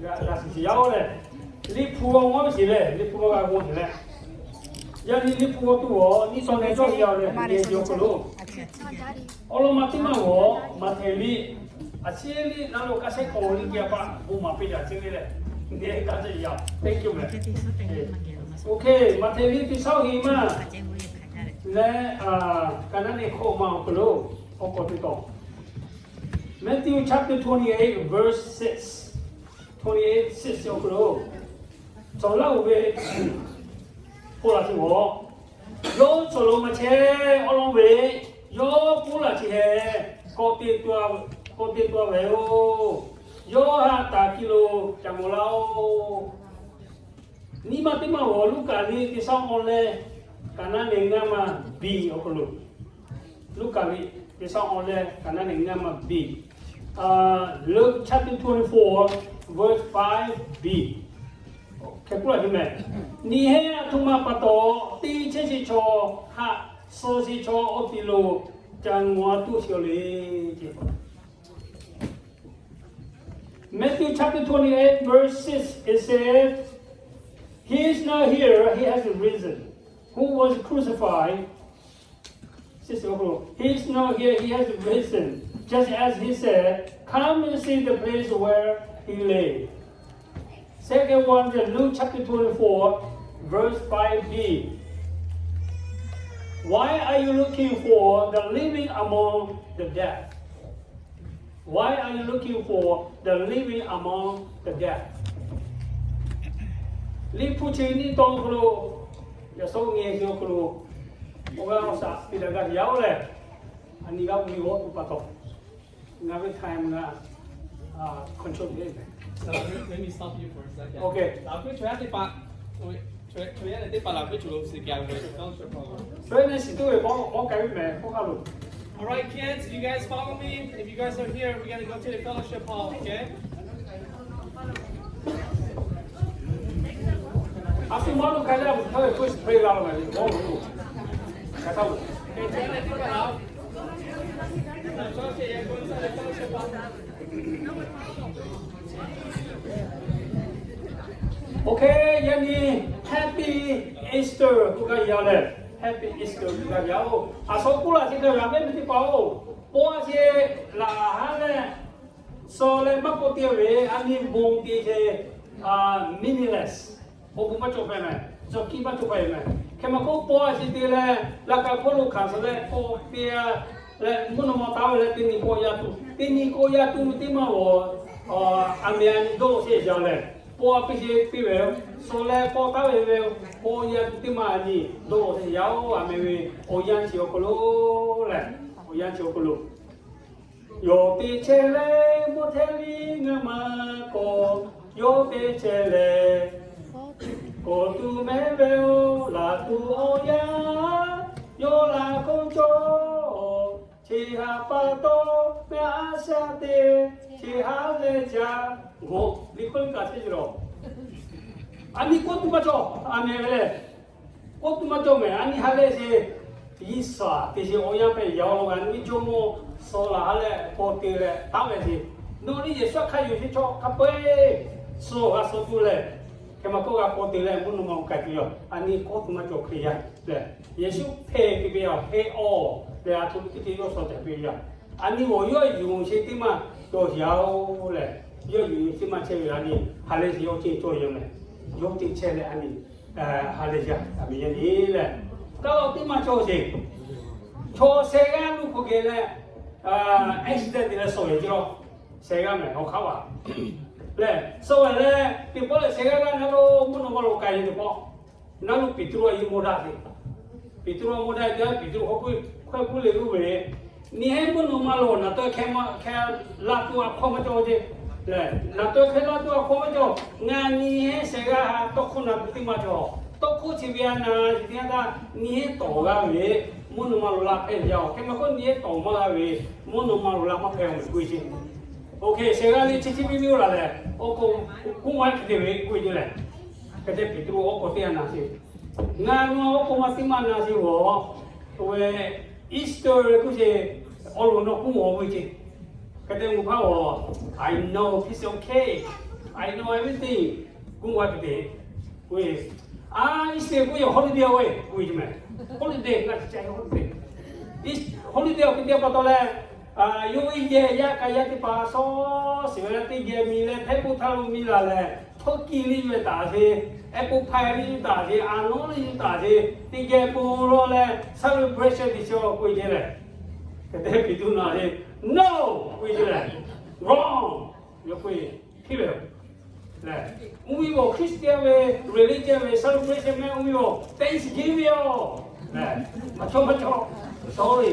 g'a shiˍ shiˍ yaˇ-oˬ lehˬ, Liꞈ hpu g'aw mawˇ ve shiˍ lehˬ, Liꞈ hpu g'aw g'a g'aw shiˍ leh, yaꞈ nyi Liꞈ hpu g'aw tuˬ g'awˬ nyi taw neh cawˇ ve yaˇ-oˬ lehˬ, nyi ve awˬ hk'aw lo awˬ lawn ma teˇ maˇ g'awˬ, Maꞈhtehˍ liꞈ a ciˉ liꞈ naˉ lo kaˇ shehˉ hk'aw liꞈ geh paˆ bon maˍ piˇ daꞈ ciˉ ve lehˬ, nyi kaˇ ceh yaˇ-oˬ. Thank you meh. Okay, Maꞈhtehˍ liꞈ teˇ shawˉ hiˍ maˇ leh, ka naˉ ne hkawˇ ma awˬ hk'aw lo awˬ k'awꞈ te taw. Matthew chapter twenty-eight, verse six, twenty-eight six awˬ hk'aw lo, cawˬ laˇ-oˬ ve, k'oˆ laˇ tuˬ g'awˬ, yawˇ cawˬ lo maˇ chehˇ, awˉ lawˉ ve, yawˇ k'oˆ laˇ chi hehꞈ, k'awꞈ te tuˬ a ve yoˬ. Yawˇ haꞈ taˍ piˇ lo ca mawˬ laˇ-oˬ. Nyi ma teˇ maˇ g'awˬ Luˉkaꞈ liꞈ teˇ shawˉ awˬ leh ka naˉ ne ngaˇ maˇ biˇ awˬ hk'aw lo, Luˉkaꞈ liꞈ teˇ shawˉ awˬ leh ka naˉ ne ngaˇ maˇ biˇ, Luke chapter twenty-four, verse five b. Hk'e k'oˆ laˇ ve meh, nyi hehˉ aˬ htoꞈ ma pa taw teˇ chehˇ chi chaw haꞈ suh chi chaw awˬ ti lo ca ngawˬ tuˬ sheˍ le. Matthew chapter twenty-eight, verse six, it says, He is not here, he has risen. Who was crucified? He is not here, he has risen. Just as he said, come and see the place where he lay. Second one, the Luke chapter twenty-four, verse five b. Why are you looking for the living among the dead? Why are you looking for the living among the dead? Liꞈ hpu chi nyiˇ taw awˬ hk'aw lo, yaꞈ shawˉ nyi chi awˬ hk'aw lo, awˬ g'aˇ awˬ shaˍ piˇ daꞈ gaˇ yaˇ-oˬ lehˬ, a nyi g'aˇ ve g'awˇ tuˬ pa taw, ngaˬ ve time ngaˬ control te. Let me stop you for a second. Okay. 老师，请问你这把，请问你这把老师主动是这样的，刚刚说过了。所以呢，许多人帮我，帮我改变美，不好了。All right, kids, you guys follow me. If you guys are here, we're gonna go to the fellowship hall, okay? A shu maˇ lo k'ai leh, a shu htaˇ ve first prayer la lo ngaˬ ve mawˇ lo, ka taˇ lo. Okay, yaꞈ nyi Happy Easter k'oˆ gaˇ yaˇ lehˬ, Happy Easter k'oˆ gaˇ yaˇ-oˬ. A shu k'oˆ laˇ chi kaꞈ yaꞈ ve teˇ hpaˍ-oˬ, paw a chi laˬ haˉ leh, suh leh maˇ k'oˆ te ve, a nyi bon te ce, meaningless. Awˬ bon maˇ cawˬ hpehꞈ meh, suh kiˇ maˇ cawˬ hpehꞈ meh. Hk'e maˇ k'oˆ, paw a chi te leh, laꞈ ka hpawˇ lo hkanˍ suh leh paw te leh mvuhˇ naw ma taˍ ve leh teˇ nyi k'awꞈ yaˇ tuˬ, teˇ nyi k'awꞈ yaˇ tuˬ ve teˇ maˇ g'awˬ, a meh a nyi dawˇ law sheˍ yaˇ lehˬ, paw a piˇ sheˍ piˇ ve, suh leh paw taˍ ve ve, k'awꞈ yaˇ tuˬ teˇ maˇ a nyi dawˇ law sheˍ yaˇ-oˬ, a meh ve awˬ yanˇ chi awˬ hk'aw lo lehˬ, awˬ yanˇ chi awˬ hk'aw lo Yawˇ te chehˇ leh mawˇ hteˇ liˇ ngaˬ maˇ k'awꞈ, yawˇ te chehˇ leh k'awꞈ tuˬ mehˉ ve oˬ, laˬ tuˬ awˬ yanˇ yawˇ laꞈ k'oˆ cawˇ. Chi haꞈ pa taw ngaˬ a shaꞈ teꞈ, chi haꞈ leh ca g'awˬ liˇ hk'oˆ liˇ kaꞈ chehˇ ve lawˬ. A nyi k'oˆ tuˬ maˇ cawˬ, a meh ve lehˬ. K'oˆ tuˬ maˇ cawˬ meh, a nyi ha lehˬ sheˍ, G'uiˬ sha teˇ sheˍ awˬ yanˇ hpehꞈ yaˇ-oˬ, ngaˬ nyi ve jawˇ mawˇ suh laˬ ha leh paw te leh taˍ ve sheˍ. Nawˬ liˇ Yeˍsuˆ hk'a yonˍ sheˍ chaw hk'a peu-eˬ suh g'a suh tuˬ lehˬ, hk'e maˇ k'oˆ g'a paw te leh mvuhˇ naw ma k'ai tuˬ yoˬ. A nyi k'oˆ tuˬ maˇ cawˬ Hkriꞈ yaˇ lehˬ, Yeˍsuˆ hpehꞈ te ve yoˬ, hpehꞈ-oˬ lehˬ, a htoꞈ ma teˇ ceuˬ yawˇ suh tehꞈ ve yoˬ. A nyi g'awˬ yawˇ yonˍ sheˍ teˇ maˇ cawˬ yaˇ-oˬ lehˬ, yawˇ yonˍ sheˍ teˇ maˇ chehˇ ve a nyi ha lehˬ sheˍ yawˇ ceh cawˬ yaˇ meh. Yawˇ ceh chehˇ leh a nyi ha lehˬ yaˇ a meh yaˇ nyi lehˬ, kaˇ law teˇ maˇ cawˬ sheˍ. Chaw shehˍ g'aˇ nuˇ hk'oˆ geh leh, accident te leh suh ve ce lawˬ. Shehˍ g'aˇ meh awˬ hk'aˇ vaˬ lehˬ, suh ve leh teˇ pawˆ lehˬ shehˍ g'aˇ g'aˇ na lo mvuhˇ naw ma lo k'ai ve teˇ pawˆ, na lo Peˍtruˆ a yawˇ mawˇ daꞈ ve. Peˍtruˆ a mawˇ daꞈ ve teˇ g'aˇ Peˍtruˆ hk'aw hk'oˆ k'oˆ le g'uˇ ve, Nyi hehˉ mvuhˇ naw ma lo naˬ tawˇ hkeh ma hkeh la tuˬ a hk'aw maˇ cawˬ ce lehˬ, naˬ tawˇ hkeh la tuˬ a hk'aw maˇ cawˬ. Ngaˬ nyi hehˉ shehˍ g'aˇ ha tawˇ hkawˇ na tuˬ teˇ maˇ cawˬ. Tawˇ hkawˇ chi ve a na, teˇ g'aˇ htaˇ nyi hehˉ tawˍ g'a ve, mvuhˇ naw ma lo la hpehꞈ ve yaˇ-oˬ. Hk'e maˇ k'oˆ nyi hehˉ tawˍ maˇ g'a ve, mvuhˇ naw ma lo la maˇ hpehꞈ ve k'oˆ ve ce. Okay, shehˍ g'aˇ le chi chi ve ve-oˬ laˬ lehˬ, awˬ k'o k'oˆ maˇ hk'e te ve k'oˆ ve ce lehˬ, hk'e te Peˍtruˆ awˬ k'o teˇ g'aˇ na sheˍ. Ngaˬ nawˬ awˬ k'o maˇ teˇ maˇ na sheˍ g'awˬ, oˇ ve Easter ve k'oˆ ce, awˬ loˍ nawˬ k'oˆ g'awˬ ve ce. Hk'e te mvuhˇ hpaˇ g'awˬ, I know it's okay. I know everything. K'oˆ ve teˇ, k'oˆ ve, a, Easter k'oˆ ve holiday ve k'oˆ ve meh. Holiday ngaˬ chi holiday, holiday awˬ hk'e te pa taw leh, yawˇ ve yehˬ yaˇ kaꞈ yaˇ teˇ hpaˍ shawˉ shiˍ ve leh teˇ geh mi leh hpehˇ k'oˆ htaˇ lo mi laˬ lehˬ, htawˇ kiˇ liˇ yuˬ ve taˍ ce, apple pie liˇ yuˬ taˍ ce, a nawˉ liˇ yuˬ taˍ ce, teˇ geh bon lawˬ leh celebration tiꞈ chi k'oˆ ve ce lehˬ, hk'e te Peˍtruˆ na ce, no, k'oˆ ve ce lehˬ, wrong, yawˇ k'oˆ ve, hteˇ ve lehˬ, oˇ ve awˬ Christian ve religion ve celebration meh, oˇ ve awˬ Thanksgiving ve yoˬ lehˬ, maˇ cawˇ maˇ cawˇ, sorry,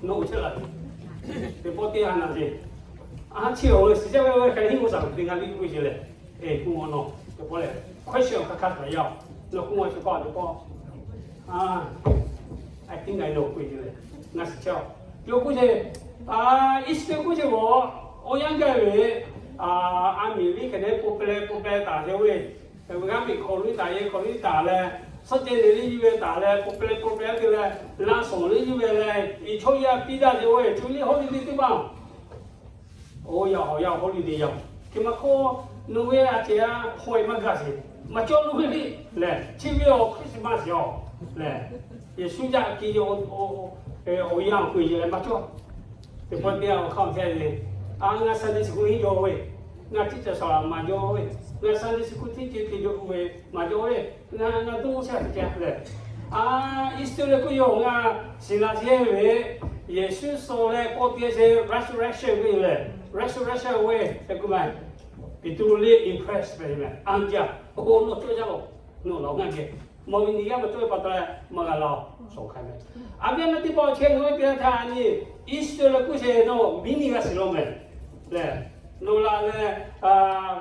no, chehˇ la ve, teˇ pawˆ teˇ ha na ce, a, chi awˬ ve shiˍ jaˇ ve, hk'aˬ hk'e hiˆ k'o shaˍ teˇ g'aˇ liˇ k'oˆ ve ce lehˬ, e, k'oˆ ve nawˬ teˇ pawˆ lehˬ, question hk'a hk'a taˍ yaˇ, nawˬ k'oˆ ve chi k'oˆ ve teˇ pawˆ, a, I think I know k'oˆ ve ce lehˬ, ngaˬ shiˍ chehˇ-oˬ, yawˇ k'oˆ ce, a, Easter k'oˆ ce g'awˬ, awˬ yanˇ gaˇ ve, a, a miˍ liˇ hk'e te po pe leh po pe taˍ ce ve, g'aˇ miˬ hk'awꞈ liˇ taˍ yehˬ hk'awꞈ liˇ taˍ leh, suhˆ ceh le liˇ yuˬ ve taˍ leh po pe leh po pe a te leh, laꞈ shawnˍ liˇ yuˬ ve leh, i chaw yaˇ piˇ daꞈ ce ve, co liˇ hawˉ liˇ teˇ teˇ maˇ Oˇ yaˇ awˬ yanˇ hawˉ liˇ te yaˇ-oˬ, hk'e maˇ hk'oˆ, nawˬ ve a cehˬ a hk'aw e maˇ gaˬ sheˍ, maˇ cawˇ nawˬ ve liˇ lehˬ, chi ve awˬ Christmas yoˬ lehˬ, Yeˍsuˆ yaˇ ke awˬ yanˇ awˬ hk'aw e leh maˇ cawˇ. Teˇ pawˆ teˇ yanˇ awˬ hk'aˇ awˬ hk'e le, a, ngaˬ Sunday school henˇ jaw ve, ngaˬ teˇ ceuˬ shaˍ laꞈ maˍ jaw ve, ngaˬ Sunday school teˇ ceuˬ te jaw ve maˍ jaw ve, ngaˬ ngaˬ dawˇ shaˍ teˇ ca lehˬ, a, Easter leh k'oˆ ve awˬ ngaˬ shiˍ laꞈ shehˍ ve, Yeˍsuˆ suh leh k'awꞈ te sheˍ resurrection ve lehˬ, resurrection ve tehꞈ k'oˆ ve, Peˍtruˆ liˇ impress ve meh, anˇ jaˇ, oˇ nawˬ cawˇ jaˇ lo, nawˬ laˬ ngaˇ geh, mawˬ ve nyi g'aˇ maˇ cawˇ ve pa taw leh maˇ g'a laˬ-oˬ, shawˍ hk'aˬ meh. A viˉ a nyi teˇ pawˆ chehˇ ngaˬ hui te htaˇ a nyi, Easter leh k'oˆ sheˍ nawˬ miˉ nyi g'a shiˍ law meh lehˬ, nawˬ laˬ leh, a,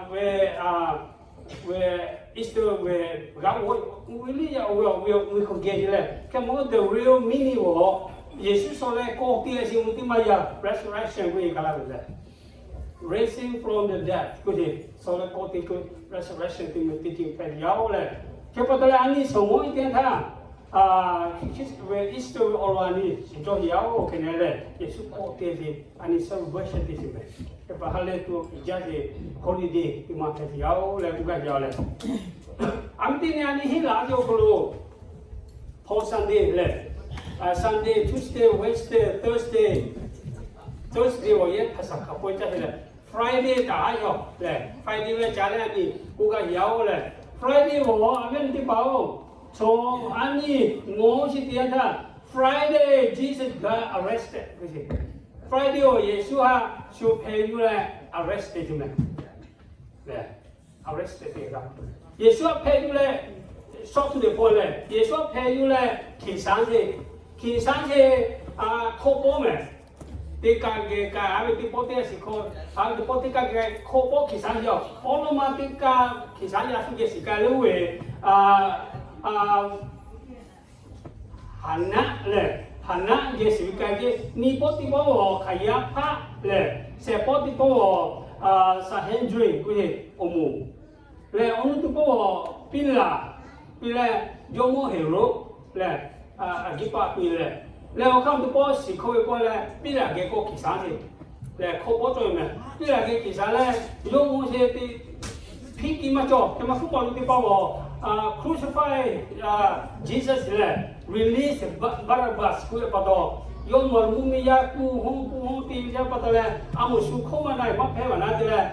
ve, a, ve Easter ve g'a oˇ ve liˇ yaˇ oˇ ve awˬ ve awˬ ve hk'aw geh ce leh, hk'e mawˬ the real meaning awˬ, Yeˍsuˆ suh leh k'awꞈ te leh shiˍ mvuh teˇ maˇ yaˇ resurrection k'oˆ ve kaꞈ laˇ ve lehˬ, raising from the dead k'oˆ ce, suh leh k'awꞈ te k'oˆ resurrection teˇ mvuh teˇ ceuˬ hpehꞈ yaˇ-oˬ lehˬ, hk'e pa taw leh a nyi shawˍ mawˇ e teˇ htaˇ, a, Easter ve awˬ lawn a nyi shiˍ cawˇ yaˇ-oˬ hk'e leh, Yeˍsuˆ k'awꞈ te ve a nyi celebration teˇ ceuˬ meh, hk'e pa ha leh tuˬ jaˇ ce holiday teˇ maˇ hpehꞈ yaˇ-oˬ leh k'oˆ gaˇ jaˇ leh, a miˉ teˇ nyi a nyi henˇ laˬ ce awˬ hk'aw lo Palm Sunday lehˬ, Sunday, Tuesday, Wednesday, Thursday, Thursday awˬ yehˬ Paˍsaˍhkaˍ pawehˇ caˇ te leh, Friday taˍ a yaˇ lehˬ, Friday ve ca leh a nyi k'oˆ gaˇ yaˇ-oˬ lehˬ, Friday awˬ a viˉ a nyi teˇ hpaˍ-oˬ, chaw a nyi mawˬ chi teˇ yanˇ htaˇ, Friday Jesus got arrested k'oˆ ce, Friday awˬ Yeˍsuˆ haꞈ shu hpeh yuˬ leh arrest te ce meh lehˬ, arrest te te g'a, Yeˍsuˆ haꞈ hpeh yuˬ leh, shawˉ htu teꞈ paw lehˬ Yeˍsuˆ haꞈ hpeh yuˬ leh hkiˬ shaˉ ce, hkiˬ shaˉ ce, a, hk'oˆ pawˆ meh, teˇ kaˆ geh kaꞈ a ve teˇ pawˆ teˇ g'aˇ shiˍ hkawˇ, a ve teˇ pawˆ teˇ kaˆ geh hk'oˆ pawˆ hkiˬ shaˉ ce, awˬ lawn ma teˇ kaˆ hkiˬ shaˉ yaˇ shu geh shiˍ kaꞈ le oˇ ve, a, a, Haˍnaˆ lehˬ, Haˍnaˆ geh shiˍ ve k'ai ce, nyiˇ pawˆ teˇ pawˆ awˬ Hkaˍyaˇhpaˆ lehˬ, shehˍ pawˆ teˇ pawˆ awˬ Sanhedrin k'oˆ ve awˬ moˍ lehˬ, awˬ nu teˇ pawˆ awˬ Piˉlaꞈ, piˇ leh jawˇmawˇ Heˍroˆ lehˬ, Aˍgriˇpaˆ piˇ leh, lehˬ awˬ hk'aˇ teˇ pawˆ shiˍ hkawˇ ve k'oˆ leh Piˉlaꞈ geh k'awꞈ hkiˬ shaˉ ce lehˬ, hk'oˆ pawˆ cawˇ ve meh. Piˉlaꞈ geh hkiˬ shaˉ leh, yawˇ mawˇ ce te hpiˇ kiˇ maˇ cawˬ. Hk'e maˇ hk'oˆ paw lo teˇ pawˆ awˬ, crucify Jesus lehˬ, release Barabbas k'oˆ ve pa taw, yawˇ mawˬ mvuhˇmiˬ yaˇ kuˇ hoˉ kuˇ hoˉ te ve yaˇ pa taw leh, a moˍ shu hkawˇ maˇ na ve maˇ hpehˇ maˬ na te leh,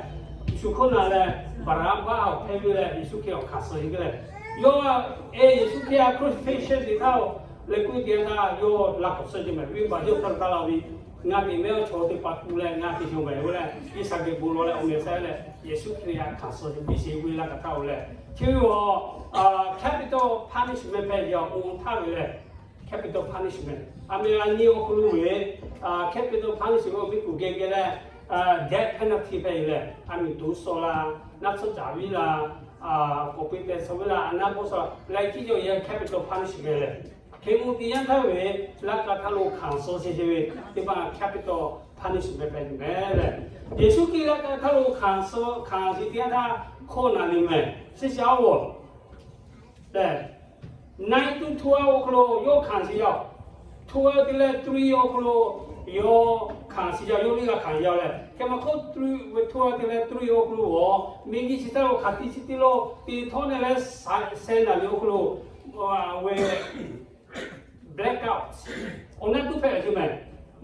shu hkawˇ na leh, Baˍraˍbaˆ awˬ hpehˇ ve leh Yeˍsuˆ Hkriꞈ awˬ hkanˍ suh ve leh, yawˇ, e, Yeˍsuˆ Hkriꞈ a crucifixion teꞈ htaˇ leh k'oˆ ve teˇ yanˇ htaˇ yawˇ laꞈ k'awꞈ suh ce meh. Venˇbaˆ yawˇ htaˇ taˇ la ve, ngaˬ te mehˉ awˬ chaw teˇ hpaˍ kuˬ leh ngaˬ te yonˍ meh ve leh, Iˉsaˍreˍlaˆ bon lawˬ leh awˬ meh sha leh Yeˍsuˆ Hkriꞈ a hkanˍ suh ce piˇ sheˍ ve laˇ kaꞈ htaˇ-oˬ leh, chi ve awˬ capital punishment hpehꞈ ve awˬ oˇ htaˇ ve leh, capital punishment a meh a nyi awˬ hk'aw lo ve, capital punishment awˬ miˇ kuˬ geh geh leh, death penalty hpehꞈ ve leh, a miˬ to suh la, naˆ tsuhˇ caˍ viˉ la, k'awꞈ peꞈ tehˬ suh viˉ la, a naˆ bawˆ suh la, leh chi cawˬ yehˬ capital punishment lehˬ, hk'e mvuh teˇ yanˇ htaˇ ve laˇ kaꞈ htaˇ lo hkanˍ suh sheˍ ve teˇ hpaˍ capital punishment hpehꞈ ve meh lehˬ, Yeˍsuˆ Hkriꞈ laˇ kaꞈ htaˇ lo hkanˍ suh hkanˍ sheˍ teˇ yanˇ htaˇ hkawˇ na le meh. Chi shaˉ-oˬ lehˬ, nine to twelve awˬ hk'aw lo yawˇ hkanˍ sheˍ yaˇ-oˬ. two hour te leh three hour awˬ hk'aw lo yawˇ hkanˍ shiˍ yaˇ, yawˇ liˇ g'a hkanˍ yaˇ leh, hk'e maˇ hk'oˆ, two hour te leh three hour awˬ hk'aw lo awˬ miˬguiˬ chi htaˇ lo hk'aˬ te chi te lo te htawˇ ne leh, seh naˍ liˍ awˬ hk'aw lo ve black out, awˬ naˆ tuˉ hpehꞈ ve chi mehˍ.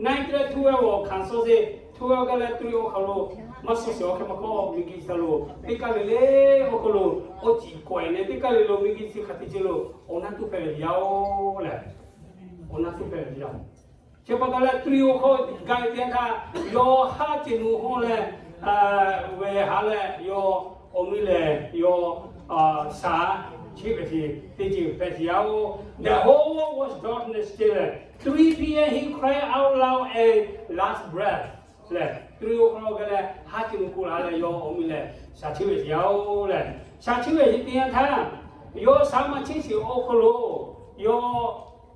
Nine te leh two hour awˬ hkanˍ suh sheˍ, two hour gaˇ leh three hour awˬ hk'aw lo maˇ suh sheˍ. Awˬ hk'e maˇ hk'oˆ, miˬguiˬ chi htaˇ lo teˇ kaˇ le le awˬ hk'aw lo awˬ ciˍ kawehˬ leh teˇ kaˇ le lo miˬguiˬ chi hk'aˬ te chi lo awˬ naˆ tuˉ hpehꞈ ve yaˇ-oˬ lehˬ, awˬ naˆ tuˉ hpehꞈ ve yaˇ-oˬ. Chi pa taw leh three hour hk'oˆ gaˇ ve teˇ yanˇ htaˇ, yawˇ haˉ ceˬ nu hawˇ leh, ve haˉ leh yawˇ awˬ miˇ lehˬ yawˇ shaˍ cheˆ ve chi teˇ ceuˬ hpehꞈ ve yaˇ-oˬ. The whole world was darkness ceˇ lehˬ, three P M he cried out loud and last breath lehˬ, three hour hk'aw lo gaˇ leh haˉ ceˬ nu k'oˆ la leh yawˇ awˬ miˇ lehˬ shaˍ cheˆ ve yaˇ-oˬ lehˬ, shaˍ cheˆ ve chi teˇ yanˇ htaˇ, yawˇ shaˍ maˇ cheˆ sheˍ awˬ hk'aw lo yawˇ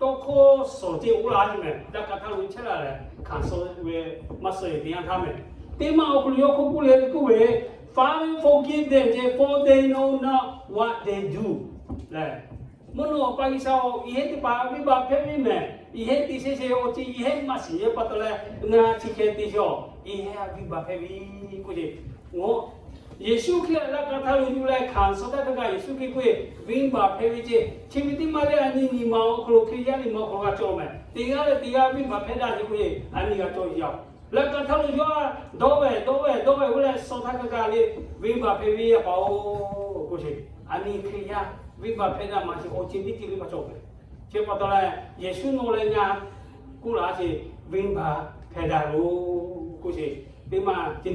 tawˇ hkawˇ suhˍ ceˇ oˇ la ce mehˍ. Daꞈ kaꞈ htaˇ lo chehˇ la leh hkanˍ suh ve maˇ suh ve teˇ yanˇ htaˇ mehˍ. Teˇ maˇ awˬ hk'aw lo yawˇ hk'oˆ k'oˆ le k'oˆ ve, Father, forgive them, for they know not what they do lehˬ, mvuhˇ naw awˬ pa G'uiˬsha-oˬ, yehˬ heˉ teˇ hpaˍ venˇbaˆ hpehˇ ve mehˍ. Yehˬ heˉ te sheˍ sheˍ awˬ ceuˬ yehˬ heˉ maˇ shiˍ ve pa taw leh ngaˬ chi hk'e te sheˍ, yehˬ heˉ venˇbaˆ hpehˇ ve k'oˆ ce. Yeˍsuˆ Hkriꞈ laꞈ ka htaˇ lo yuˬ leh hkanˍ suh htaˇ hk'a gaˬ Yeˍsuˆ Hkriꞈ k'oˆ ve, venˇbaˆ hpehˇ ve ce. Chi ve teˇ maˇ leh a nyi nyi ma awˬ hk'aw lo Hkriꞈ yaˇ nyi ma awˬ hk'aw lo g'a cawˬ mehˍ. Teˇ g'aˇ leh teˇ g'aˇ venˇbaˆ hpehˇ daꞈ ce k'oˆ ve, a nyi g'a cawˬ yaˇ-oˬ. Laꞈ ka htaˇ lo yawˇ dawˇ ve dawˇ ve dawˇ ve k'oˆ leh suh htaˇ hk'a gaˬ le, venˇbaˆ hpehˇ ve yaˇ paˍ-oˬ k'oˆ ce. A nyi Hkriꞈ yaˇ venˇbaˆ hpehˇ daꞈ maˇ shiˍ, awˬ ceuˬ teˇ ceuˬ venˇbaˆ cawˬ mehˍ. Chi pa taw leh Yeˍsuˆ nawˬ leh ngaˬ k'oˆ laˇ ce, venˇbaˆ hpehˇ daꞈ loˬ k'oˆ ce. Teˇ maˇ ce,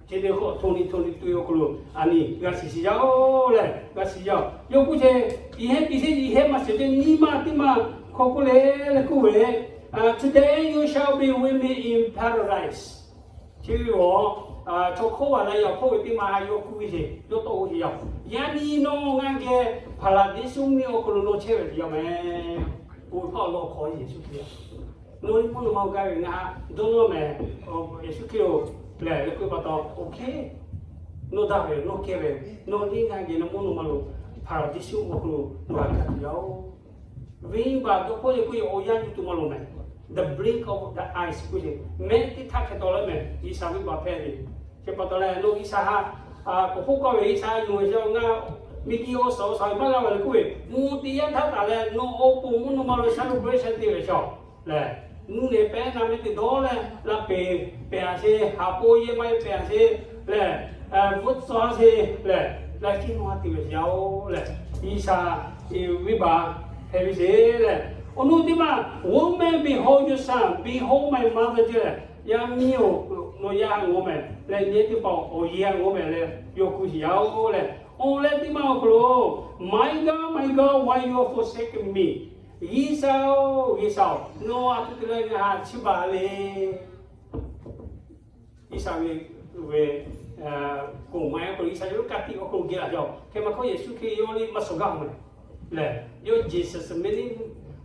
ce te k'o hto ni hto ni tu ve awˬ hk'aw lo a nyi g'a shiˍ shiˍ yaˇ-oˬ lehˬ, g'a shiˍ yaˇ-oˬ. Yawˇ k'oˆ ce, yehˬ heˉ te sheˍ, yehˬ heˉ maˇ shiˍ ce, nyi ma teˇ maˇ hk'aw k'oˆ le leh k'oˆ ve, Today you shall be with me in paradise. Chi ve awˬ, chaw hkawˇ ve leh yaꞈ hk'oˆ ve teˇ maˇ yawˇ k'oˆ ve ce, yawˇ tawˆ k'oˆ ce yaˇ-oˬ. Yaꞈ nyi nawˬ ngaˬ geh Hpaˍraˍdiˇsuˆ mvuhˇmiˬ awˬ hk'aw lo nawˬ chehˇ ve yaˇ mehˍ. Oˇ hk'aw lo hk'aw Yeˍsuˆ Hkriꞈ, nawˬ nyi mvuhˇ naw ma g'a ve ngaˬ dawˇ nawˇ mehˍ. Yeˍsuˆ Hkriꞈ-oˬ lehˬ, leh k'oˆ pa taw, OK, nawˬ daꞈ ve, nawˬ kehˬ ve, nawˬ liˇ ngaˬ geh nawˬ mvuhˇ naw ma lo Hpaˍraˍdiˇsuˆ awˬ hk'aw lo nawˬ g'a kaˇ tuˬ yaˇ-oˬ. Venˇbaˆ dawˇ hpawˇ leh k'oˆ ve awˬ yanˇ yuˬ tuˬ maˇ loˍ mehˍ. The blink of the eyes k'oˆ ce, mehˆ teˇ htaˇ hk'e taw leh mehˍ, G'uiˬsha venˇbaˆ hpehˇ ve. Chi pa taw leh nawˬ G'uiˬsha ha, k'oˍ hpoˆ kawˇ ve G'uiˬsha yuˬ ve yaˇ-oˬ, ngaˬ miˬguiˬ awˬ suhˍ awˬ shaˍ ve maˇ g'a ve leh k'oˆ ve, mvuhˇ teˇ yanˇ htaˇ taˍ leh nawˬ awˬ pon mvuhˇ naw ma lo shaˉ lo Hpaˍraˍdiˇsuˆ te ve chaw lehˬ, nuˇ nehˬ pehˉ na mehˆ teˇ dawˇ leh laˇ peˍ pehˬ a sheˍ, haˍ poˆ yehˬ maˇ yehˬ pehˬ a sheˍ lehˬ, bvuhˆ tcuh a sheˍ lehˬ, laˇ ciˉ maˇ te ve yaˇ-oˬ lehˬ, G'uiˬsha venˇbaˆ hpehˇ ve sheˍ lehˬ. Awˬ nuˇ teˇ maˇ, Woman, behold your son, behold my mother ce lehˬ, yaˇ miˇ-oˬ, nawˬ yaˇ ngawˬ mehˍ leh, nyi teˇ hpaˍ awˬ yehˬ ngawˬ mehˍ leh yawˇ k'oˆ sheˍ yaˇ-oˬ lehˬ. Awˬ leh teˇ maˇ awˬ hk'aw lo, My God, my God, why you forsake me? G'uiˬsha-oˬ, G'uiˬsha-oˬ, nawˬ a htoꞈ te leh ngaˬ htaꞈ chiˇ baˬ le. G'uiˬsha ve, ve, k'oˍ maˇ k'o G'uiˬsha yawˇ ka tiꞈ awˬ hk'aw lo geh laˬ jaˇ-oˬ. Hk'e maˇ hk'oˆ Yeˍsuˆ Hkriꞈ yawˇ liˇ maˇ suh gaˇ mehˍ lehˬ, yawˇ Gethsemane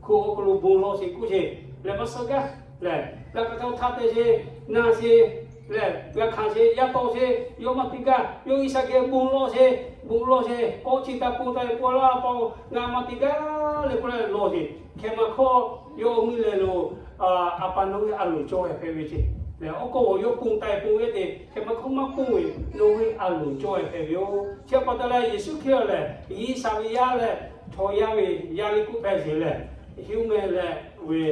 hk'oˆ awˬ hk'aw lo bon lawˬ sheˍ k'oˆ sheˍ lehˬ, maˇ suh gaˇ lehˬ, laꞈ ka htaˇ htaˇ te sheˍ, na sheˍ lehˬ, g'a hkanˍ sheˍ, yaˇ tawˆ sheˍ, yawˇ maˇ te gaˇ. Yawˇ G'uiˬsha geh bon lawˬ sheˍ, bon lawˬ sheˍ, k'awꞈ chi taˍ pon taˍ ve paw laˇ paw, ngaˬ maˇ te gaˇ leh k'oˆ leh lawˬ sheˍ. Hk'e maˇ hk'oˆ, yawˇ awˬ miˇ lehˬ lo, a pa nawˬ ve a loˍ cawˬ hpehꞈ ve ce lehˬ, oˇ k'o yawˇ pon taˍ ve pon ve te, hk'e maˇ hk'oˆ maˇ pon ve, nawˬ ve a loˍ cawˬ hpehꞈ ve yoˬ. Chi pa taw leh Yeˍsuˆ Hkriꞈ lehˬ, G'uiˬsha ve yaˇ lehˬ, chaw yaˇ ve yaˇ liˇ k'oˆ hpehꞈ sheˍ lehˬ, human leh ve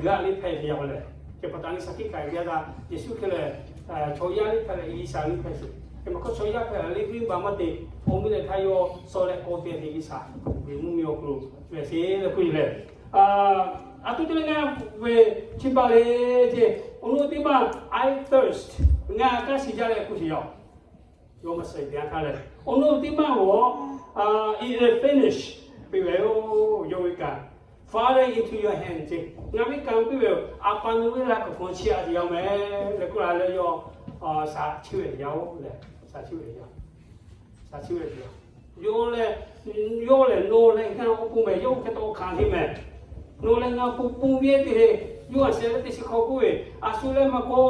gaˇ liˇ hpehꞈ sheˍ yaˇ lehˬ. Chi pa taw leh shaˍ tiˉ hkanˍ ve yaˇ htaꞈ Yeˍsuˆ Hkriꞈ lehˬ, chaw yaˇ liˇ hpehꞈ leh G'uiˬsha liˇ hpehꞈ sheˍ. Hk'e maˇ hk'oˆ chaw yaˇ hpehꞈ leh venˇbaˆ maˇ te, awˬ miˇ leh htaˇ yawˇ suh leh k'awꞈ te te G'uiˬsha ve mvuhˇmiˬ awˬ hk'aw lo ve sheˍ leh k'oˆ ve lehˬ, a htoꞈ te leh ngaˬ ve chiˇ baˬ le ce, awˬ nuˇ teˇ maˇ, I thirst, ngaˬ kaˇ shiˍ jaˇ leh k'oˆ sheˍ yaˇ-oˬ. Yawˇ maˇ suh ve teˇ yanˇ htaˇ lehˬ, awˬ nuˇ teˇ maˇ g'awˬ, It is finished piˇ ve yoˬ. Yawˇ ve kaꞈ, Father, into your hand ce, ngaˬ ve kaꞈ piˇ ve yoˬ. A pa nawˬ ve laˇ kuiˬ hk'aw chiˇ a te yaˇ mehˍ leh k'oˆ la leh yawˇ shaˍ chiˇ ve yaˇ-oˬ lehˬ, shaˍ chiˇ ve yaˇ, shaˍ chiˇ ve yaˇ. Yawˇ lehˬ, yawˇ lehˬ nawˬ leh ngaˬ awˬ pon mehˍ, yawˇ hk'e taw hkanˍ ve mehˍ. Nawˬ leh ngaˬ awˬ pon pon ve teˇ hk'e, yawˇ a sheh leh teˇ chi hk'aw k'oˆ ve, a shu leh maˇ k'o,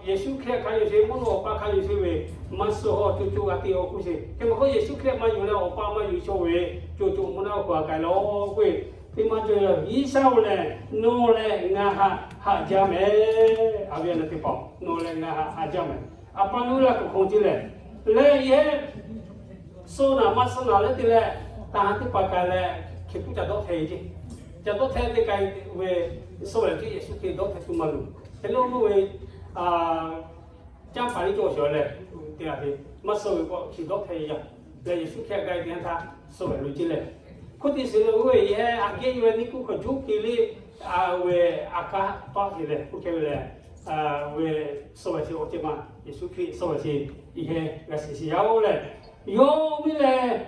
Yeˍsuˆ Hkriꞈ hk'a yonˍ sheˍ, mvuhˇ naw awˬ pa hk'a yonˍ sheˍ ve, maˇ suh haw co co g'a te-o k'oˆ sheˍ. Hk'e maˇ k'oˆ, Yeˍsuˆ Hkriꞈ maˇ yonˍ leh awˬ pa maˇ yonˍ chaw ve, co co mvuhˇ naw awˬ pa k'ai laˬ k'oˆ ve, Teˇ maˇ cawˬ yaˇ G'uiˬsha-oˬ lehˬ, nawˬ leh ngaˬ haꞈ haꞈ jaˇ mehˍ. A ve a na teˇ hpaˍ, nawˬ leh ngaˬ haꞈ haꞈ jaˇ mehˍ. A pa nu la kuˬ hk'aw ce lehˬ, leh yehˇ suh naˍ maˇ suh naˍ leh te leh, taˍ ha teˇ hpaˍ k'ai leh, hk'e puˉ ca dawˆ hteh ce. Ca dawˆ hteh teˇ k'ai ve, suh lehˬ ce Yeˍsuˆ Hkriꞈ dawˆ hteh tuˬ maˇ luˬ. Hk'e le oˇ ve, canˇ paˍ liˇ cawˬ sheˍ lehˬ, te a te, maˇ suh ve k'o hk'e dawˆ hteh yaˇ. Leh Yeˍsuˆ Hkriꞈ k'ai te htaˇ suh lehˬ lo ce lehˬ, hk'oˆ te shiˍ lo oˇ ve yehˇ aꞈ kehˉ ve neˇ kuˇ hk'aw juˇ ke le, a ve, a kaˉ paˆ te lehˬ k'oˆ hk'e ve lehˬ, ve, suh lehˬ ce awˬ ceuˬ ma Yeˍsuˆ Hkriꞈ suh lehˬ ce, yehˇ g'a shiˍ shiˍ yaˇ-oˬ lehˬ, yawˇ ve lehˬ,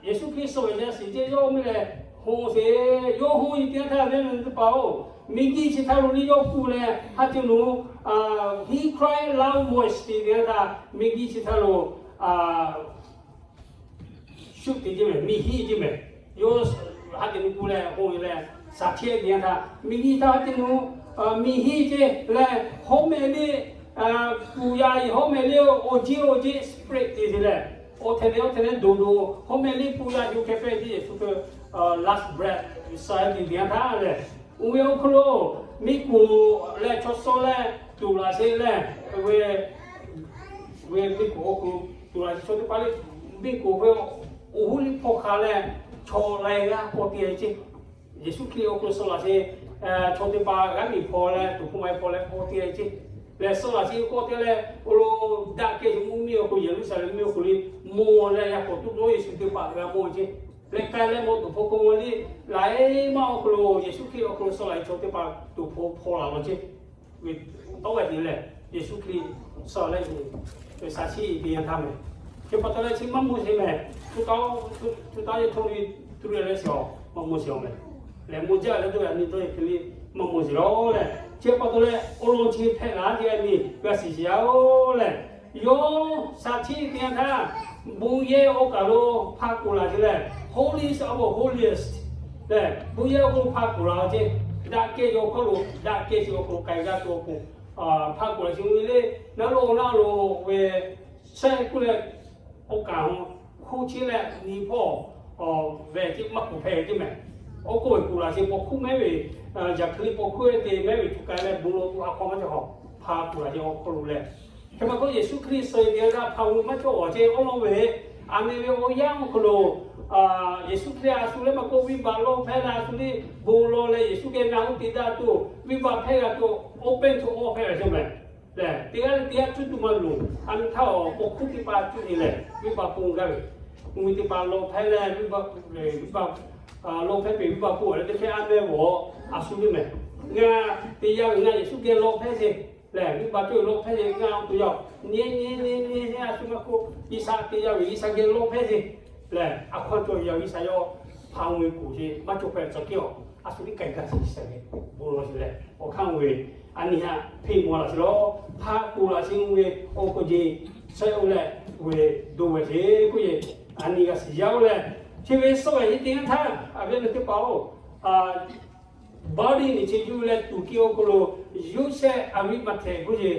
Yeˍsuˆ Hkriꞈ suh lehˬ ce shiˍ ce yawˇ ve lehˬ, hoˆ sheˍ, yawˇ hoˆ ve teˇ yanˇ htaˇ ve teˇ hpaˍ-oˬ, miˬguiˬ chi htaˇ lo le yawˇ kuˬ leh ha ce lo, he cried loud voice te ve htaˇ miˬguiˬ chi htaˇ lo shuˆ te ce mehˍ, miˬ hiˆ ce mehˍ. Yawˇ ha ce lo kuˬ leh hoˆ ve leh, shaˍ tiꞈ te yanˇ htaˇ miˬguiˬ htaˇ ha ce lo miˬ hiˆ ce leh, hawˉ mehˍ le, puˍ yaˇ hawˉ mehˍ le, awˬ jeˇ awˬ jeˇ spread te te leh, awˬ htehˍ leh awˬ htehˍ leh doˬ doˬ hawˉ mehˍ le puˍ yaˇ yoˬ hkeh pehˇ ce Yeˍsuˆ Hkriꞈ last breath sigh te te yanˇ htaˇ lehˬ, oˇ ve awˬ hk'aw lo miˬ koˍ leh chaw suh leh tuˬ laꞈ sheˍ leh, ve, ve miˬ koˍ awˬ hk'aw lo tuˬ laꞈ sheˍ chaw teˇ hpaˍ le, miˬ koˍ ve awˬ hoˉ liˇ hpaw hk'a leh, chaw laiˉ g'aˇ k'awꞈ te ce. Yeˍsuˆ Hkriꞈ awˬ hk'aw lo suh laꞈ sheˍ, chaw teˇ hpaˍ g'aˇ miˬ hpaw leh tuˍ hpfuh ma hpaw leh k'awꞈ te ce. Lehˬ suh laꞈ sheˍ k'awꞈ te leh, awˬ lawn daꞈ kehˬ mvuhˇ miˬ awˬ hk'aw lo, Yeˍruˆsaˍlehnˍ mvuhˇ miˬ awˬ hk'aw lo mawˬ leh yaꞈ k'awꞈ tuˉ dawˇ Yeˍsuˆ teˇ hpaˍ g'a mawˬ ce. Leh k'ai leh mawˬ tuˍ hpfuh hk'aw mawˬ le, laiˉ maˇ awˬ hk'aw lo Yeˍsuˆ Hkriꞈ awˬ hk'aw lo suh laꞈ sheˍ chaw teˇ hpaˍ tuˍ hpfuh hpaw laˬ law ce. Ve tawˇ g'a te lehˬ, Yeˍsuˆ Hkriꞈ suh leh ve shaˍ tiꞈ te yanˇ htaˇ mehˍ. Chi pa taw leh chi maˇ mawˬ sheˍ mehˍ. Tuˇ taˇ, tuˇ taˇ yeˇ htoˇ ve tuˇ leh leh sheˍ awˬ maˇ mawˬ sheˍ awˬ mehˍ. Lehˬ mawˬ jaˇ leh tuˇ ve a nyi dawˇ yeˬ hk'e le maˇ mawˬ sheˍ lawˬ lehˬ, chi pa taw leh awˬ lawn chi hpehꞈ la te a nyi g'a shiˍ shiˍ yaˇ-oˬ lehˬ, yawˇ shaˍ tiꞈ te yanˇ htaˇ, bon yehˇ awˬ kaˬ lo hpa kuˬ laˬ ce lehˬ, holiest of holiest lehˬ, bon yehˇ awˬ hk'aw lo hpa kuˬ laˬ ce. Daꞈ kehˬ ve awˬ hk'aw lo, daꞈ kehˬ ve awˬ hk'aw lo k'ai g'a tuˬ awˬ pon hpa kuˬ laˬ ce ve le. Naˉ lo naˉ lo ve shehˆ kuˇ leh awˬ kaˬ hk'oˆ chi leh nyi hpawˇ vehˬ ce maˇ kuˬ hpehꞈ ce mehˍ. Awˬ k'oˆ ve kuˬ laˬ ce paw hkuˇ mehˉ ve, yaꞈ hk'e le paw hkuˇ te mehˉ ve tuˬ k'ai leh bon lawˬ tuˬ a hk'aw maˇ cawˬ hawˬ, hpa kuˬ laˬ ce awˬ hk'aw lo lehˬ. Hk'e ma k'o Yeˍsuˆ Hkriꞈ suh ve teˇ g'aˇ hpaˍ ve maˇ cawˬ awˬ ce awˬ lawn ve, a meh ve awˬ yanˇ awˬ hk'aw lo Yeˍsuˆ Hkriꞈ a shu leh maˇ k'oˆ, venˇbaˆ lawˇ hpehˇ leh a shu le bon lawˬ leh Yeˍsuˆ geh ngaˬ hui te daꞈ tuˬ, venˇbaˆ hpehˇ g'a tuˬ, open to all hpehˇ ve ce mehˍ. Lehˬ teˇ g'aˇ leh teˇ g'aˇ cuˇ tuˬ maˇ loˍ. A nyi htaˇ awˬ paw hkuˇ teˇ hpaˍ cuˇ te lehˬ, venˇbaˆ pon gaˇ ve, oˇ ve teˇ hpaˍ lawˇ hpehˇ leh venˇbaˆ, venˇbaˆ lawˇ hpehˇ peuˬ, venˇbaˆ pon leh teˇ hkehˇ a meh g'awˬ a shu le mehˍ. Ngaˬ te yaˇ ve ngaˬ Yeˍsuˆ geh lawˇ hpehˇ ce lehˬ, venˇbaˆ cawˇ ve lawˇ hpehˇ ce ngaˬ awˬ to yaˇ nyi nyi nyi nyi a shu maˇ k'oˆ, G'uiˬsha te yaˇ ve G'uiˬsha geh lawˇ hpehˇ ce lehˬ, a hk'aw cawˬ yaˇ G'uiˬsha yawˇ hpaˍ ve kuˬ ce maˇ cawˬ hpehꞈ tcuh kiˇ awˬ a shu teˇ k'ai gaˇ shiˍ shiˍ ve bon lawˬ sheˍ leh awˬ hk'aˇ ve a nyi htaꞈ hpeˇ maw laˬ sheˍ lawˬ. Hpa kuˬ laˬ sheˍ ve awˬ hk'aw ce shehˆ oˇ leh ve do ve ce k'oˆ ve, a nyi g'a shiˍ yaˇ oˇ lehˬ, chi ve suh ve teˇ yanˇ htaˇ a ve le teˇ hpaˍ-oˬ, body nyi chi yuˬ leh tuˬ kiˇ awˬ hk'aw lo Yoˇsehꞈ Aˍriˆmaꞈhtehˍ k'oˆ ce,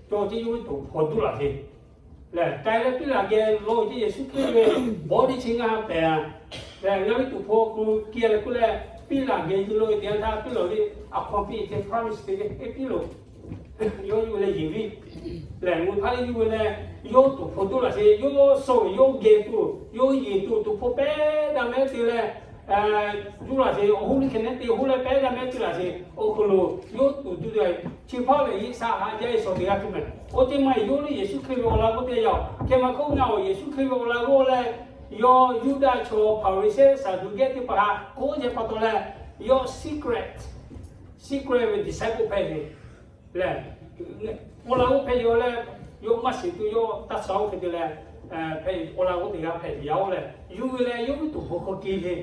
cawˬ ce yawˇ ve tuˍ hpfuh duˇ laˬ ce lehˬ, k'ai leh Piˉlaꞈ geh lawˇ ce Yeˍsuˆ Hkriꞈ ve body chi ngaˬ ha pehˍ a lehˬ, ngaˬ ve tuˍ hpfuh awˬ hk'aw lo kiˇ leh k'oˆ leh Piˉlaꞈ geh yuˬ lawˇ ve teˇ yanˇ htaˇ Piˉlaꞈ ve a hk'aw piˇ ce promise te ve, Piˉlaꞈ yawˇ yuˬ leh yeˬ viˇ lehˬ, mvuhˇ hpaˇ le yuˬ ve leh, yawˇ tuˍ hpfuh duˇ laˬ sheˍ, yawˇ suh ve yawˇ geh tuˬ, yawˇ yeˬ tuˬ tuˍ hpfuh pehˉ daꞈ mehˉ te leh, yuˬ laˬ sheˍ, awˬ hoˉ liˇ hkeh nehˉ te hoˉ leh pehˉ daꞈ mehˉ te laˬ sheˍ. Awˬ hk'aw lo yawˇ tuˍ tuˬ ve chi hpaˇ lehˬ, G'uiˬsha haꞈ jaˇ ve shawˍ teˇ g'aˇ tuˬ mehˍ. Oˇ teˇ maˇ yawˇ le Yeˍsuˆ Hkriꞈ ve awˬ laꞈ g'awˇ teˇ yanˇ, hk'e ma hk'oˆ ngaˬ awˬ Yeˍsuˆ Hkriꞈ ve awˬ laꞈ g'awˇ leh, yawˇ Yuˇdaꞈ chaw Hpaˍriˍsehˇ Saˍduˆkehˇ teˇ hpaˍ htaꞈ k'oˆ ce pa taw leh, yawˇ secret, secret ve disciple hpehꞈ ve lehˬ, awˬ laꞈ g'awˇ hpehꞈ ve leh, yawˇ maˇ shiˍ tuˬ yawˇ taˇ sha oˇ hk'e te leh, hpehꞈ awˬ laꞈ g'awˇ teˇ g'aˇ hpehꞈ ve yaˇ oˇ lehˬ, yuˬ ve leh yawˇ ve tuˍ hpfuh hk'aw kiˇ ve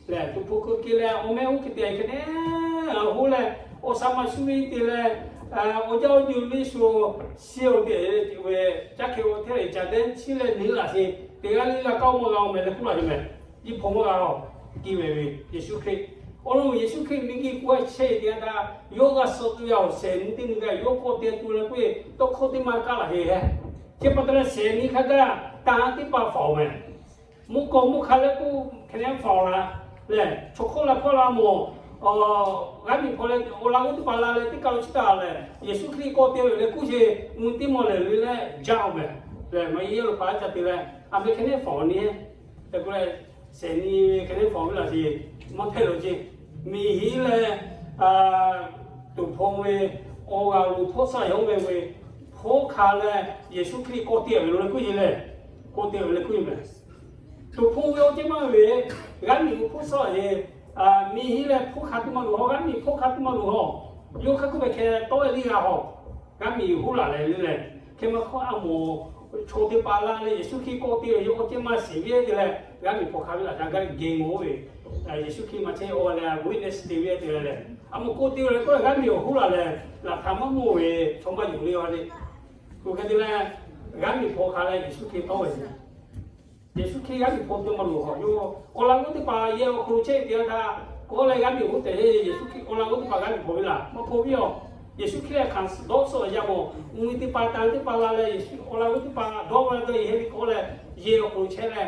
lehˬ, tuˍ hpfuh hk'aw kiˇ leh awˬ mehˆ oˇ hk'e te hk'e nehˉ hoˉ leh, awˬ shaˍ maˇ shu ve te leh, awˬ jaˇ awˬ juˬ ve shu shiˍ awˬ te ve caˇ hkeh awˬ hteˇ leh caˍ dehˇ chiˇ leh nyi laˬ sheˍ. Teˇ g'aˇ le g'a kaˇ maˇ g'a awˬ mehˍ leh k'oˆ laˬ ve mehˍ. Nyi hpawˇ maˇ g'a awˬ kiˇ ve ve Yeˍsuˆ Hkriꞈ, awˬ lawn ve Yeˍsuˆ Hkriꞈ miˬguiˬ k'o a chehˇ teˇ yanˇ htaˇ, yawˇ g'a suh tuˬ ve awˬ shehˍ nyi teˇ nyi gaˇ yawˇ k'awꞈ te tuˬ leh k'oˆ ve, tawˇ hkawˇ teˇ maˇ kaˇ laˬ ve hehˉ. Chi pa taw leh shehˍ nyi hk'a gaˇ taˇ ha teˇ hpaˍ faˍ awˬ mehˍ. Mvuhˇ kawˇ mvuhˇ hk'a leh k'oˆ hk'e nehˉ faˍ awˬ laˬ. Lehˬ, chaw hkawˇ la hkawˇ la mawˬ, g'aˇ miˬ hpaw leh awˬ laꞈ g'awˇ teˇ hpaˍ la leh teˇ kaˬ lo chi taˍ lehˬ, Yeˍsuˆ Hkriꞈ k'awꞈ te ve leh kuˇ sheˍ, mvuhˇ teˇ mawˬ lehˬ le leh jaˇ-oˬ mehˍ. Lehˬ, maˇ heˆ lo hpaˍ ca te leh, a meh hk'e neˉ fawnˍ ni, te k'o leh, shehˍ nyi ve hk'e neˉ fawnˍ ve laˬ sheˍ, maˇ hpehˇ lo ceˇ. Miˬ hiˉ leh, tuˍ hpaw ve, awˬ g'aˬ loˍ hpawˇ shaˆ yaˬ oˇ ve ve, hpawˇ hk'a leh Yeˍsuˆ Hkriꞈ k'awꞈ te ve lo leh kuˇ sheˍ lehˬ, k'awꞈ te ve leh kuˇ sheˍ mehˍ. Tuˍ hpaw ve awˬ ceuˬ maˇ ve, g'aˇ miˬ ve hpawˇ shaˆ yaˬ, miˬ hiˉ leh hpawˇ hk'a teˇ maˇ loˍ haw, g'aˇ miˬ hpawˇ hk'a teˇ maˇ loˍ haw, yawˇ hk'aˇ kuˇ ve hkeh tawˆ e liˇ g'a haw, g'aˇ miˬ hoˉ laˬ leh le lehˬ, hk'e maˇ hk'awˇ a mawˬ, chaw teˇ hpaˍ la leh Yeˍsuˆ Hkriꞈ k'awꞈ te ve awˬ ceuˬ maˇ shiˍ ve te leh, g'aˇ miˬ hpawˇ hk'a ve laˬ ca g'a geh mawˬ ve, Yeˍsuˆ Hkriꞈ maˇ chehˇ awˬ leh witness te ve te leh lehˬ, a mawˬ k'awꞈ te ve leh k'oˆ leh g'aˇ miˬ awˬ hoˉ laˬ leh, laˬ htaꞈ maˇ mawˬ ve chaw maˇ yonˍ le a le. K'o hk'e te leh, g'aˇ miˬ hpawˇ hk'a leh Yeˍsuˆ Hkriꞈ tawˆ ve Yeˍsuˆ Hkriꞈ g'aˇ miˬ hpawˇ teˇ maˇ loˍ haw, yawˇ awˬ laꞈ g'awˇ teˇ hpaˍ yehˬ awˬ hk'aw lo chehˇ te htaˇ, k'awꞈ leh g'aˇ miˬ hoˉ tehꞈ Yeˍsuˆ Hkriꞈ awˬ laꞈ g'awˇ teˇ hpaˍ g'aˇ miˬ hpawˇ ve laˬ, maˇ hpawˇ ve yoˬ. Yeˍsuˆ Hkriꞈ lehˬ hkanˍ dawˇ suhˍ yaˇ mawˬ, mvuhˇ miˬ teˇ hpaˍ tanˍ teˇ hpaˍ la leh Yeˍsuˆ awˬ laꞈ g'awˇ teˇ hpaˍ dawˇ la dawˇ yehˬ heˆ ve k'awꞈ leh, yehˬ awˬ hk'aw lo chehˇ leh,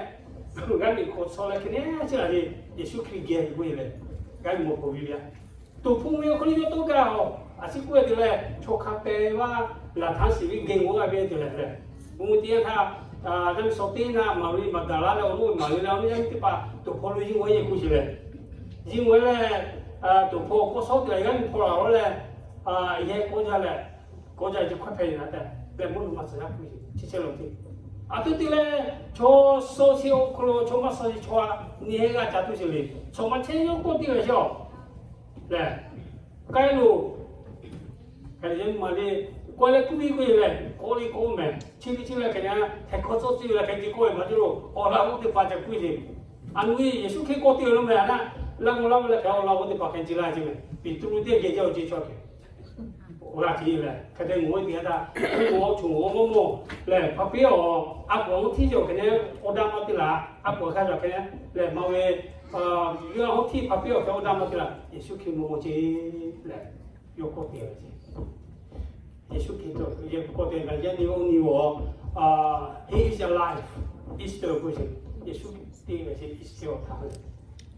g'aˇ miˬ hk'aw tsuhˇ leh hk'e neˉ chi laˬ le, Yeˍsuˆ Hkriꞈ geh ve k'oˆ e leh, g'aˇ miˬ mawˬ hpawˇ ve yoˬ. Tuˍ hpaw ve awˬ hk'aw lo yawˇ tawˇ gaˇ haw, a ciˉ k'oˆ e te leh chaw hk'a pehˍ vaˇ laˬ htaˇ shiˍ ve geh g'awˇ g'a ve te leh lehˬ, mvuhˇ miˬ teˇ yanˇ htaˇ, g'aˇ miˬ shawˍ teˇ naˆ Maˍriˆ Maˍdaˍlaˆ leh awˬ nuˇ Maˍriˆ leh awˬ nuˇ yaˇ miˇ teˇ hpaˍ tuˍ hpaw lo yawˇ g'awˇ yehˬ k'oˆ sheˍ lehˬ, yawˇ g'awˇ leh, tuˍ hpaw k'awꞈ shawˉ te leh g'aˇ miˬ hpawˇ laˬ leh, yehˬ k'awꞈ jaˇ leh, k'awꞈ jaˇ ce hkawˇ hpehꞈ ve na tehꞈ leh mvuhˇ naw ma suhˍ yaˇ k'oˆ ve chi chehˇ lo te. A tuˉ te leh, chaw shaw chi awˬ hk'aw lo chaw maˇ shaw chi chaw a nyi heˆ g'a ca tuˬ sheˍ le. Chaw maˇ chehˇ yawˇ k'awꞈ te ve sheˍ a lehˬ, k'ai loˬ. Hk'e te maˇ le, k'awꞈ leh kuˇ ve k'oˆ ve lehˬ, k'awꞈ le k'oˆ mehˍ. Chi ve chi lehˬ hk'e na, htaiˍ hkawˇ tcuhˉ tcuhˉ ve lehˬ hk'e te k'oˆ ve maˇ te lo, awˬ laꞈ g'awˇ teˇ hpaˍ ca kuˇ ve. A nu Yeˍsuˆ Hkriꞈ k'awꞈ te ve lo mehˍ na, laˇ mvuh laˇ mvuh leh hk'e awˬ laꞈ g'awˇ teˇ hpaˍ hk'e ce laˇ ce mehˍ. Peˍtruˆ teˇ geh jaˇ awˬ ce chaw hk'e g'a ce lehˬ, hk'e te ngawˬ ve te htaˇ, mawˬ a choˬ mawˬ mawˇ mawˇ lehˬ, hk'a piˇ awˬ a pawˍ hawˉ htiˇ cawˬ hk'e ne, awˬ daˇ maˇ te laˬ, a pawˍ hk'a cawˬ hk'e ne lehˬ, maˇ ve yawˇ hawˉ htiˇ hk'a piˇ awˬ hk'e awˬ daˇ maˇ te laˬ, Yeˍsuˆ Hkriꞈ mawˬ mawˬ ce lehˬ, yawˇ k'awꞈ te ve ce. Yeˍsuˆ Hkriꞈ k'awꞈ te ve yaˇ nyi oˇ nyi awˬ, He is alive, Easter k'oˆ ce. Yeˍsuˆ Hkriꞈ te ve ce Easter awˬ htaˇ ve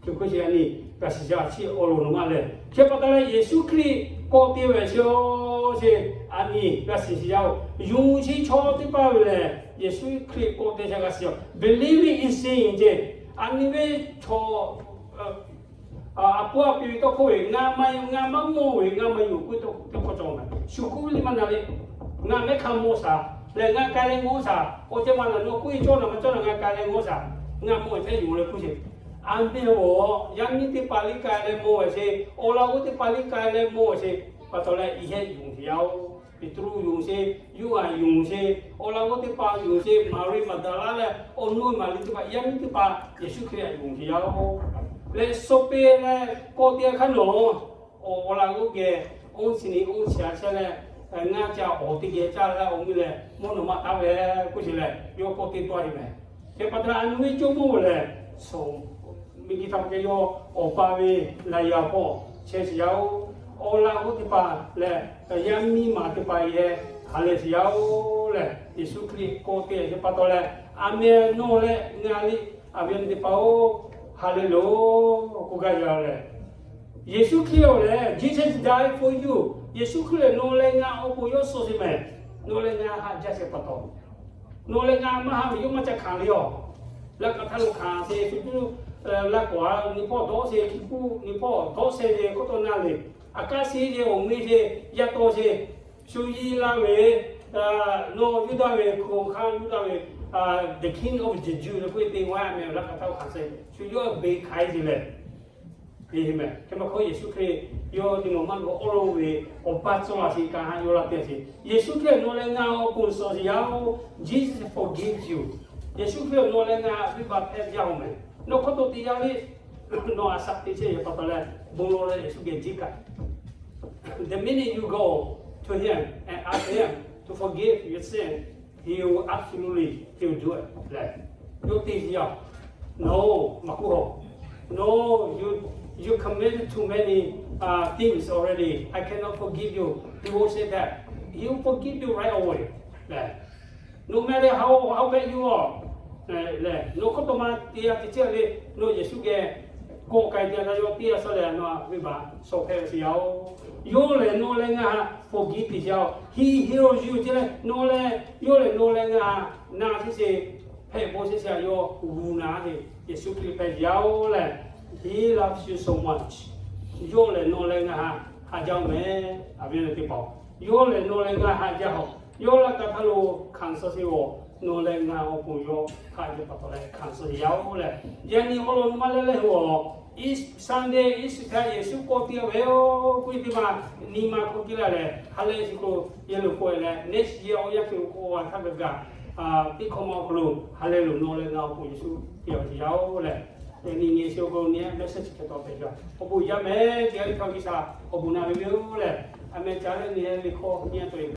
hk'e k'oˆ ce. A nyi g'a shiˍ yaˇ chi awˬ lawn naˬ maˇ lehˬ, chi pa taw leh Yeˍsuˆ Hkriꞈ k'awꞈ te ve ce, a nyi g'a shiˍ yaˇ-oˬ, yonˍ chi chaw teˇ hpaˍ ve lehˬ, Yeˍsuˆ Hkriꞈ k'awꞈ te ce g'a shiˍ yaˇ-oˬ, believing in seeing ce. A nyi ve chaw a pon a piˇ ve tawˇ hkawˇ ve ngaˬ maˇ, ngaˬ maˇ mawˬ ve ngaˬ maˇ yonˍ k'oˆ ve tawˇ hkawˇ cawˬ mehˍ. Shu k'oˆ ve liˇ maˇ na le. Ngaˬ mehˉ hk'a mawˬ shaˍ lehˬ, ngaˬ k'ai leh ngawˬ shaˍ, awˬ ceh maˇ na nawˬ k'oˆ ve cawˇ na maˇ cawˇ na ngaˬ k'ai leh ngawˬ shaˍ, ngaˬ mawˬ ve hpehꞈ yonˍ leh k'oˆ ce. A meh awˬ yaˇ miˇ teˇ hpaˍ liˇ k'ai leh mawˬ ve ce, awˬ laꞈ g'awˇ teˇ hpaˍ liˇ k'ai leh mawˬ ve ce, pa taw leh yehˬ yonˍ ce yaˇ-oˬ. Peˍtruˆ yonˍ ce, Yoˇhanˬ yonˍ ce, awˬ laꞈ g'awˇ teˇ hpaˍ yonˍ ce, Maˍriˆ Maˍdaˍlaˆ leh awˬ nuˇ Maˍriˆ teˇ hpaˍ, yaˇ miˇ teˇ hpaˍ Yeˍsuˆ Hkriꞈ htaꞈ yonˍ ce yaˇ-oˬ. Leh shaw peˇ leh k'awꞈ te hk'aˇ nawˬ, awˬ laꞈ g'awˇ geh awˬ chi nyi awˬ chi a chehˇ leh, ngaˬ ca awˬ teˇ geh caˇ leh awˬ mvuhˇ leh mvuhˇ naw ma taˍ ve k'oˆ ce leh, yawˇ k'awꞈ te tawˆ ce mehˍ. Hk'e pa taw leh a nu ve cawˇ mawˇ lehˬ, miˬguiˬ htaꞈ geh yawˇ Awˬ pa ve laꞈ yaꞈ hpawˇ chehˇ sheˍ yaˇ-oˬ. Awˬ laꞈ g'awˇ teˇ hpaˍ lehˬ, yaˇ miˇ ma teˇ hpaˍ yehˬ ha lehˬ sheˍ yaˇ-oˬ lehˬ, Yeˍsuˆ Hkriꞈ k'awꞈ te ve pa taw leh, a meh nawˬ leh ngaˬ liꞈ a ve teˇ hpaˍ-oˬ, ha lehˬ loˬ k'oˆ gaˇ yaˇ lehˬ, Yeˍsuˆ Hkriꞈ-oˬ lehˬ, Jesus died for you. Yeˍsuˆ Hkriꞈ lehˬ nawˬ leh ngaˬ awˬ pon yawˇ suh sheˍ mehˍ. Nawˬ leh ngaˬ haꞈ jaˇ sheˍ pa taw, nawˬ leh ngaˬ maˇ haꞈ ve yawˇ maˇ ca hkanˍ le-oˬ. Laꞈ ka htaˇ lo hkanˍ sheˍ, shu cuˇ laˇ kawˍ a nyi hpawˇ dawˇ sheˍ, hkiˇ puˆ nyi hpawˇ dawˇ sheˍ ve k'oˆ taw na le. A kaˇ sheˍ ve awˬ meh sheˍ, yaˇ taw sheˍ, shu yiˇ laˇ ve, nawˬ Yuˇdaꞈ ve hk'oˆ hk'aˇ Yuˇdaꞈ ve, the King of the Jews k'oˆ ve te maˇ meh laꞈ ka htaˇ lo hkanˍ sheˍ, shu yawˇ beˬ hkanˍ sheˍ lehˬ. Hk'e maˇ hk'awˇ Yeˍsuˆ Hkriꞈ yawˇ nyi ma maˇ g'a awˉ lawˇ ve awˬ pa cawˬ a sheˍ kaꞈ ha yawˇ laˇ te sheˍ. Yeˍsuˆ Hkriꞈ nawˬ leh ngaˬ awˬ pon suh sheˍ yaˇ-oˬ. Jesus forgives you. Yeˍsuˆ Hkriꞈ nawˬ leh ngaˬ venˇbaˆ hpehˇ jaˇ-oˬ mehˍ. Nawˬ hk'aw to te yaˇ le, nawˬ a shaꞈ teꞈ chehˇ ve pa taw leh, bon lawˬ leh Yeˍsuˆ geh jiˇ kaꞈ The minute you go to him and ask him to forgive your sin, he will absolutely, he will do it. Lehˬ, yawˇ te yaˇ, no, maˇ k'oˆ-oˬ. No, you, you committed too many things already. I cannot forgive you. He won't say that. He will forgive you right away. Lehˬ, no matter how, how bad you are, lehˬ, nawˬ hk'aw to maˇ te yaˇ te chehˇ le, nawˬ Yeˍsuˆ geh kawˆ k'ai te a htaˇ yawˇ piˇ a suh leh, nawˬ a venˇ baˆ shawˍ hpehꞈ ve sheˍ yaˇ-oˬ. Yawˇ lehˬ nawˬ leh ngaˬ htaꞈ forgive te sheˍ yaˇ-oˬ. He heals you ce leh nawˬ lehˬ, yawˇ lehˬ nawˬ leh ngaˬ htaꞈ na sheˍ sheˍ, hpehꞈ bawˬ sheˍ sheˍ a yawˇ g'uˬ na te, Yeˍsuˆ Hkriꞈ hpehꞈ yaˇ-oˬ lehˬ, He loves you so much. Yawˇ lehˬ nawˬ leh ngaˬ htaꞈ ha jaˇ-oˬ meh. A ve teˇ hpaˍ, yawˇ lehˬ nawˬ leh ngaˬ htaꞈ ha jaˇ-oˬ. Yawˇ laꞈ ka htaˇ lo hkanˍ suh sheˍ-oˬ. Nawˬ leh ngaˬ awˬ pon yawˇ htaꞈ ha jaˇ pa taw leh hkanˍ suh yaˇ-oˬ lehˬ, yaꞈ nyi awˬ lawn maˇ leh leh hoꞈ, Sunday Easter htaꞈ Yeˍsuˆ kawˆ piˇ ve-oˬ k'oˆ ve teˇ hpaˍ, nyi ma hk'aw kiˇ la lehˬ ha lehˬ chi k'o, yehˬ lo k'oˆ leh next year awˬ yanˇ hk'e lo k'o a htaˇ gaˬ gaˬ, teˇ hkawˇ ma awˬ hk'aw lo ha lehˬ lo nawˬ leh ngaˬ awˬ pon Yeˍsuˆ piˇ a ve sheˍ yaˇ-oˬ lehˬ, yaꞈ nyi nyi sheˍ awˬ hk'aw lo nyi mehˆ shiˍ chi hk'e taw hpehꞈ ve, awˬ bon yaˇ meh te a ve htaꞈ G'uiˬsha awˬ bon na ve yoˬ lehˬ, a meh ca leh nyi leh hkawˇ nyi a taw e